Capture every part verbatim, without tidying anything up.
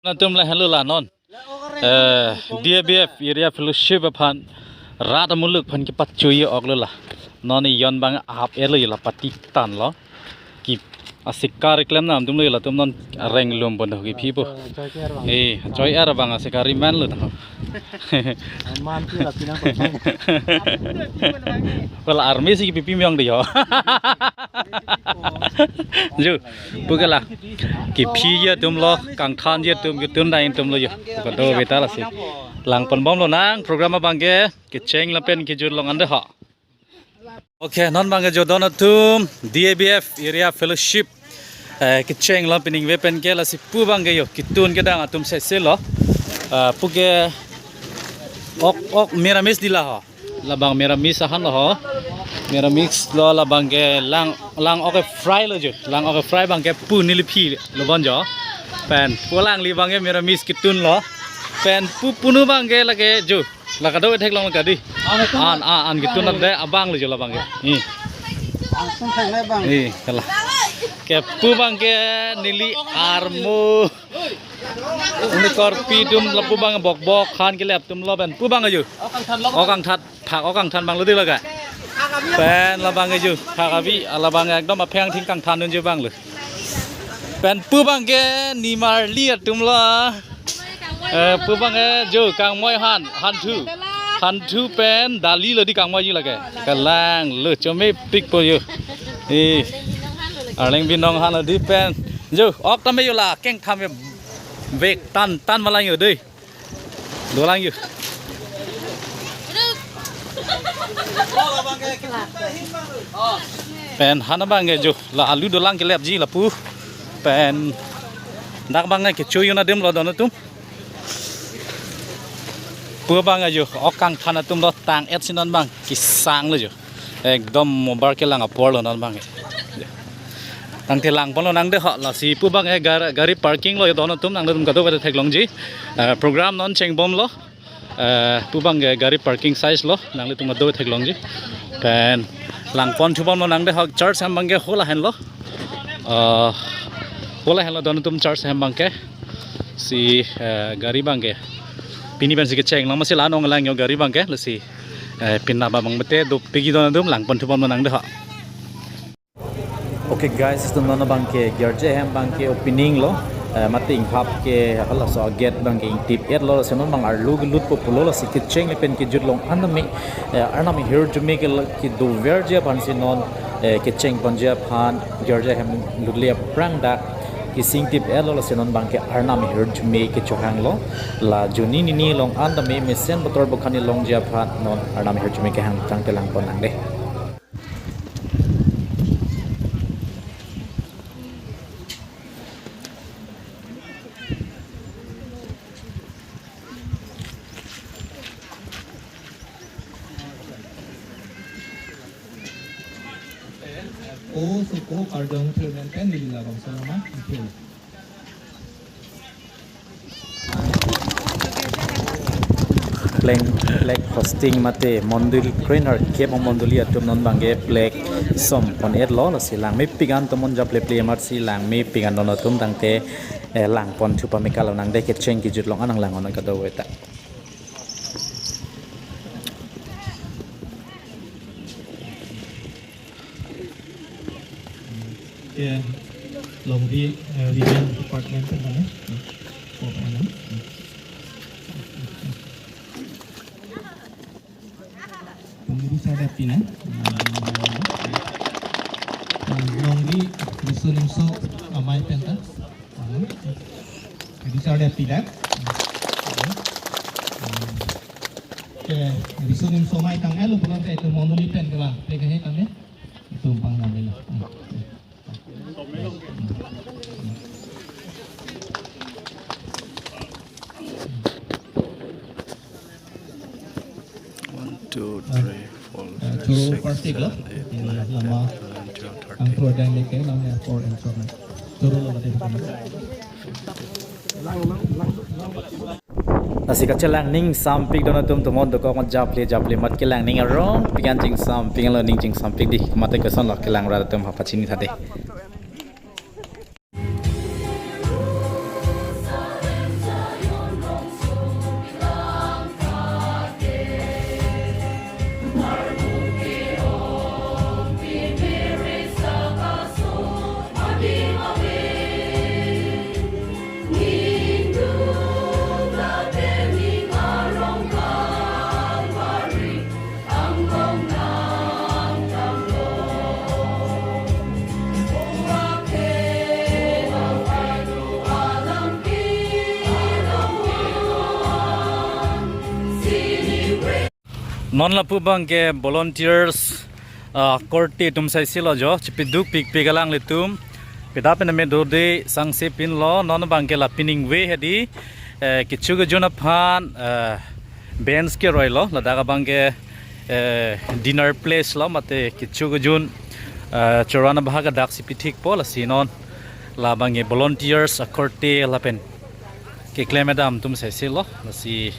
Atum la helo la non. Eh, D A B F Area Fellowship aphan rat amuluk aphan kepachui ok lo la. Non ijon abang ap elo la pati tan lo. Ki asikar keklem nam atum lo la atum non areng lum pon do kiphi po. Eh, choi er abang asikar iman lo ta. Man ki la pinang ko. Wala army si kipipi miyong de yo. Ju, pu ke la. Kiphi ji atum lo, kangthan ji atum, kitun dai atum lo jo. Pu kadokave ta lasi. Lang pon bom lonang, program abang ke, kecheng lapen kejut along an de ho. Okay, non abang ke jo don atum, D A B F Area Fellowship. Eh, kecheng lo pining ve pen ke lasi pu abang ke jo, kitun kedang atum sese lo. Eh, pu ke ok, ok, miramis di la ho. Labang miramis ahan lo ho. Miramis lo labang ke lang, lang ok fry lo jo. Lang ok fry abang ke pu neli phi lo bon jo. Pen pu alangli abang ke miramis kitun lo. Pen pu punu abang ke lake jo. La kado theklong lake di. An, a, an kitun de abang lo jo labang ke. Ni. Langsung thang na bang. Ni, kala. Ke pu abang ke neli armo. Uni korpi atum lapu abang bok bok han kelep atum lo pen pu abang aju. Ok kangthan, phak ok kangthan abang lo di lake. Pen labang aju, phak abi, labang ekdom apheng thing kangthan dun ju abang lo. Pen pu abang ke nimarli atum lo. Eh, pu abang ke jo kangmoi han, hanthu. Hanthu pen dali lo di kangmoi ji lake. Kalang lo chomepik po jo. Eh. Arleng binong han lo di pen. Jo, ok tame jo la, keng tham jo. Vek tan tan malang jo dei. Dolang jo. Pen han abang ke jo la alu dolang kelep ji lapu. Pen dak abang ke chui un adim lo don atum. Pu abang ke jo ok kangthan atum lo tang et si non abang kesang lo jo. Ekdom mobar kelang apor lo non abang. Tangte lang pon lonang de ho lasi pu abang ke gar-, gari parking lo jo don atum nangtum kadokave theklong ji. Eh, program non cheng bom lo. Eh, pu abang ke gari parking size lo nanglitum kadokave theklong ji. Pen lang pon thu bom lonang de ho church hem abang ke hala hen lo. Eh, hala hen lo don atum church hem abang ke. Si, eh, gari abang ke. Pini pen si kecheng lang masi la-an ong lang jo gari abang ke lasi. Eh, pinna abang mate dopik ji don atum lang pon thu bom lonang de ho. Okay guys, itum non abang ke girja hem abang ke opening lo. Eh, mate ingphap ke halaso gate abang ke ingtip et lo, lasi non abang arlo kelut po pulo lasi kecheng lapen kejut along an tame, eh, Arnam ahirjume ke la-, kedoverji aphan si non, eh, kecheng ponji aphan girja hem lutli aphrang dak kesing tip et lo, lasi non abang ke Arnam ahirjume kechohang lo. La juni nini along an tame mesen botor bokhani longji aphan non Arnam ahirjume kehang tangte lang pon nang de. O suko kardom thirmen pen neli labangso lama. Pleng, flag hosting mate mondoli krenar kep mondoli atum non abang ke flag som pon et lo, lasi langmepik an tomon japleple amat si langmepik an don atum tangte, eh, lang pon thu pame kalo nang de kecheng kejut along an nang lang on kadokave ta. Ke Longri, eh, Women Department pen kami. Oh, mana? Pengurus ada pina. Longri Riso Nimso Amei pen ta. Jadi saya lihat tidak. Oke, Riso Nimso Amei tang elo pulang ke itu mondoli pen ke bang. Pegang hitam ya. Itu bang namanya. One, two, three, four, eh, five, choro six, partik lo. Seven, eight, nine, lama ten, eleven, twelve, thirteen. Ang pro dan ke lama four and so on. Choro lo tadi. Lasi kachelang ningsampik don atum tomon dokok japle japle mat kelang ning arong pik an chingsampik lo ning chingsampik di mate koson lo kelang rat atum ha pachini tha de. Non lapu abangke volunteers, ah, korte atum saisi lo jo, chipiduk pikpik alanglitum. Pida pen me dode sangse pinlo, non abangke la piningve hedi, eh, kecho kejun aphan, eh, bench keroilo, ladak abangke, eh, dinner place lo, mate kecho kejun, eh, choran abahak adak si pithikpo, lasi non labangke volunteers akorte lapen keklem kedam atum saisi lo, lasi,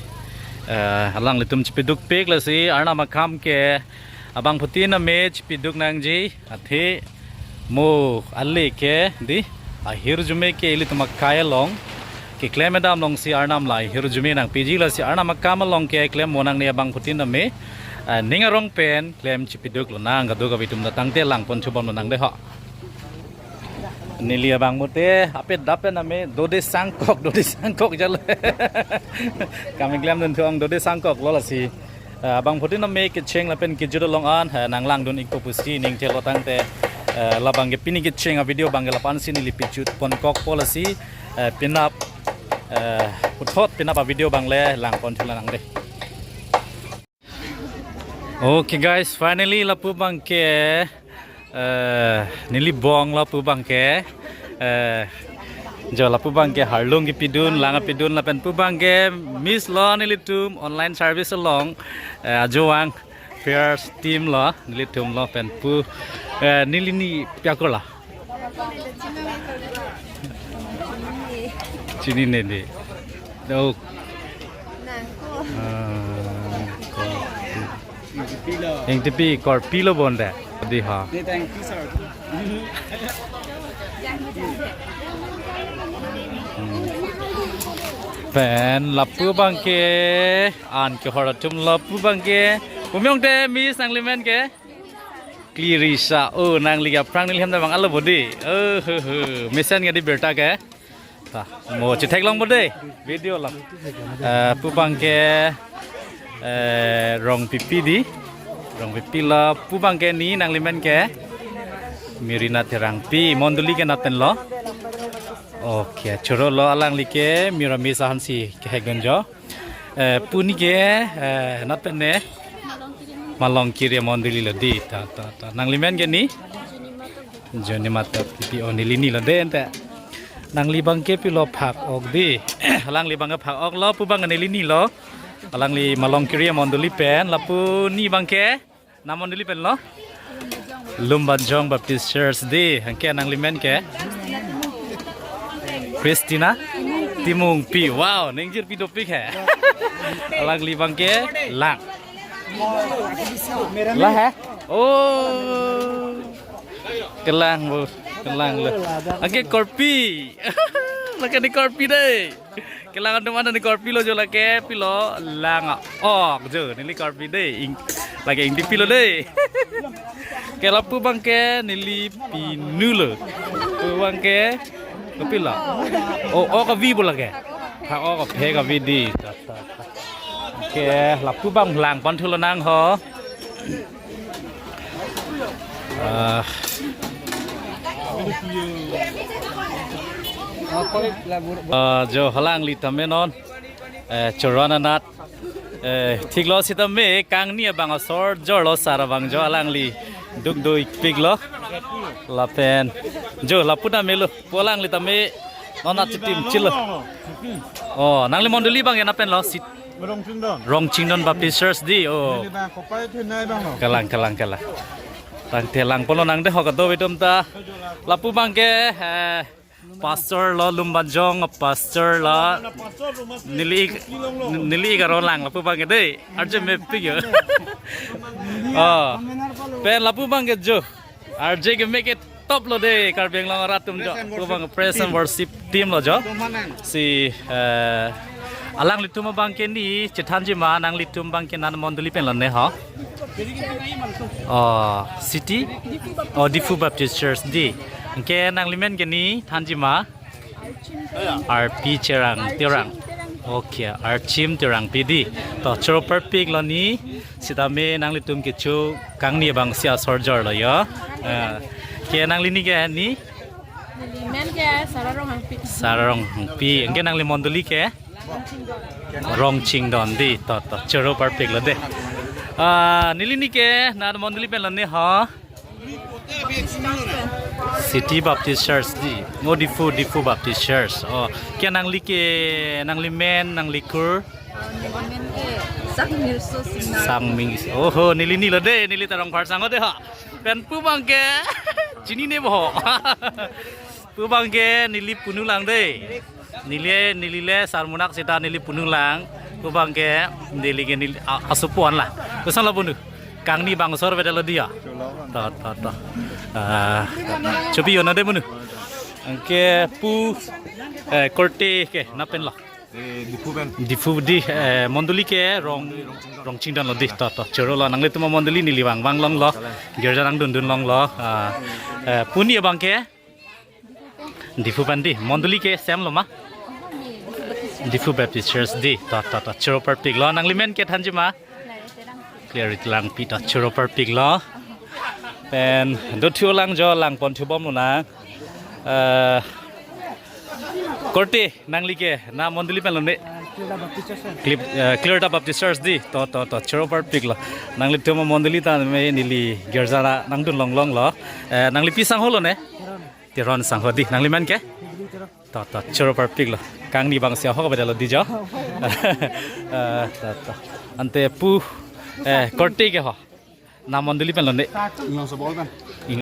eh, alanglitum chipiduk pik, lasi Arnam akam ke abangphutin ame chipiduk nangji, athe mo ale ke di ahirjume ke ilitum akai along keklem kedam alongsi Arnam la ahirjume nangpiji, lasi Arnam akam along ke klem mo nangne abangphutin ame, eh, ning arong pen klem chipiduk lonang, kadokave atum ta tangte langpon chubom lonang de ho. Neli abang mute apet dapen ame dode sangkok, dode sangkok jalo. Kami klem dun thuang dode sangkok lo, lasi, eh, abangphutin ame kecheng lapen kejut along an, eh, nanglang dun ikpo pusi ning thelo tangte, eh, labangke pini kecheng avideo abangke lapu-an si neli pejut ponkokpo, lasi, eh, penap, eh, puthot penap avideo abang le langpon thu lonang de. Okay guys, finally lapu abangke, eh, neli bong lapu abangke, eh, jo lapu abangke harlung kepidun, lang kepidun lapen pu abangke miss lo nelitum online service along, eh, ajovang first team lo nelitum lo pen pu, eh, neli ni pyakur la. Chinine de. Oh. Ah, Korpi. Ingtipi Korpi lo bonde. Di ha. Hmm. Pen lapu abangke an kehor atum lapu abangke. Pumyong te miss nanglimen ke. Clarissa, oh, nangli aphrang neli hem ta bang alo bodi. Oh, ho, ho. Mesen ke di birta ke. Ta, mo chetheklong bodi. Video lang. Eh, pu abangke, eh, Rongpipi di. Rongpipi la pu abangke ni nanglimen ke. Mirina Terangpi, mondoli ke nat pen lo. Okay, choro lo alangli ke, mira misa hansi kehek gun jo. Eh, pu ni ke, eh, nat pen ne. Malongkiri mondoli lo di, ta, ta, ta. Nanglimen ke ni? Joni mata pipi o neli ni lo de ente. Nangli abangke pilo phak ok di. Alangli abangke phak ok lo, pu abang neli ni lo. Alangli Malongkiri mondoli pen, lapu ni abangke. Nam mondoli pen lo. Lumbajong Baptist Church di, anke nanglimen ke. Christina Timungpi. Wow, ningjirpi dopik he. Alangli abangke lang. Lah he? Oh. Kelang bo, kelang lo. Anke Korpi. Lake ni Korpi dei. Kelang atum anta ni Korpi lo jo lake pilo lang ok jo neli Korpi dei. Ing, lake Ingtipi lo dei. Ke lapu abangke neli pinu lo. Pu abangke kopilo. Oh, ok avi bo lake. Ha, ok aphe avi di. Ta, ta, ta. Ke lapu abang langpon thu lonang ho. Ah. Ah, jo halangli tame non. Eh, choron anat. Eh, thik lo sitame kangni abang asor jor lo sar abang jo alangli duk do ikpik lo. Lapen. Jo lapu tame lo. Pu alangli tame non achitim chilo. Oh, nangli mondoli abang ya nat pen lo sit. Rongchingdon. Rongchingdon Baptist Church di. Oh. Neli abang kopai thenai abang lo. Kelang, kelang, kelang. Tangte langpon lonang de ho kadokave atum ta. Lapu abangke, eh, pastor lo Lumbajong pastor lo. Neli ik, neli ik aron lang lapu abangke dei. Arje mepik yo. Oh. Pen lapu abangke jo. Arje ke make it top lo de Karbi Anglong arat atum jo. Pu abang praise and worship team lo jo. Si, eh, alanglitum abangke ni chethanji ma nanglitum abangke nat mondoli pen lo ne ho. Oh, city? Oh, Diphu Baptist Church di. Anke nanglimen ke ni thanji ma? R P Cherang Terang. Okay, Archim Terangpi di. To choro parpik lo ni sitame nanglitum kecho kangni abang si asor jor lo yo. Eh, ke nangli ni ke ni? Neli men ke Sarah Ronghangpi. Sarah Ronghangpi. Anke nangli mondoli ke? Rongchingdon di. To, to. Choro parpik lo de. Ah, neli ni ke, na mondoli pen lone ho. City Baptist Church di. Oh, Diphu, Diphu Baptist Church. Oh, ke nangli ke, nangli men, nangli kur. Neli men ke Sangmingso Singnar. Sangming. Oh, neli ni lo de, neli ta Rongphar sangho de ha. Pen pu abang ke chinine bo. Pu abang ke neli punu lang de. Neli, neli le sarmunak seta neli punu lang. Pu abang ke neli ke neli a-, asopo an la. Koson lo punu? Kangni bangso avedet lo di ya. To, to, to. Ah, chopi yo na de punu. Anke pu, eh, korte ke na pen lo. Eh, Diphu pen. Diphu di, eh, mondoli ke Rong, Rongchingdon lo di. To, to. Choro lo, nanglitum amondoli neli vang vang longlo. Girja nangdun dun longlo. Ah, eh, pu ni abang ke Diphu pen di. Mondoli ke same lo ma? Diphu Baptist Church di. To, to, to. Choro parpik lo. Nangli men ke thanji ma? Clarity Langpi. To, choro parpik lo. Pen do thu lang jo, lang pon thu bom lo na. Eh, korte, nangli ke, na mondoli pen lo ne? Klip, eh, Clarita Baptist Church di. To, to, to, choro parpik lo. Nanglitum amondoli ta me neli girja na nangdun long long lo. Eh, nangli pi sangho lo ne? Teron sangho di. Nangli men ke? To, to, choro parpik lo. Kangni bangsi ahok avedet lo di jo. Eh, to, to. Ante pu, eh, korte ke ho. Na mondoli pen lo ne? Ingong Sobol pen.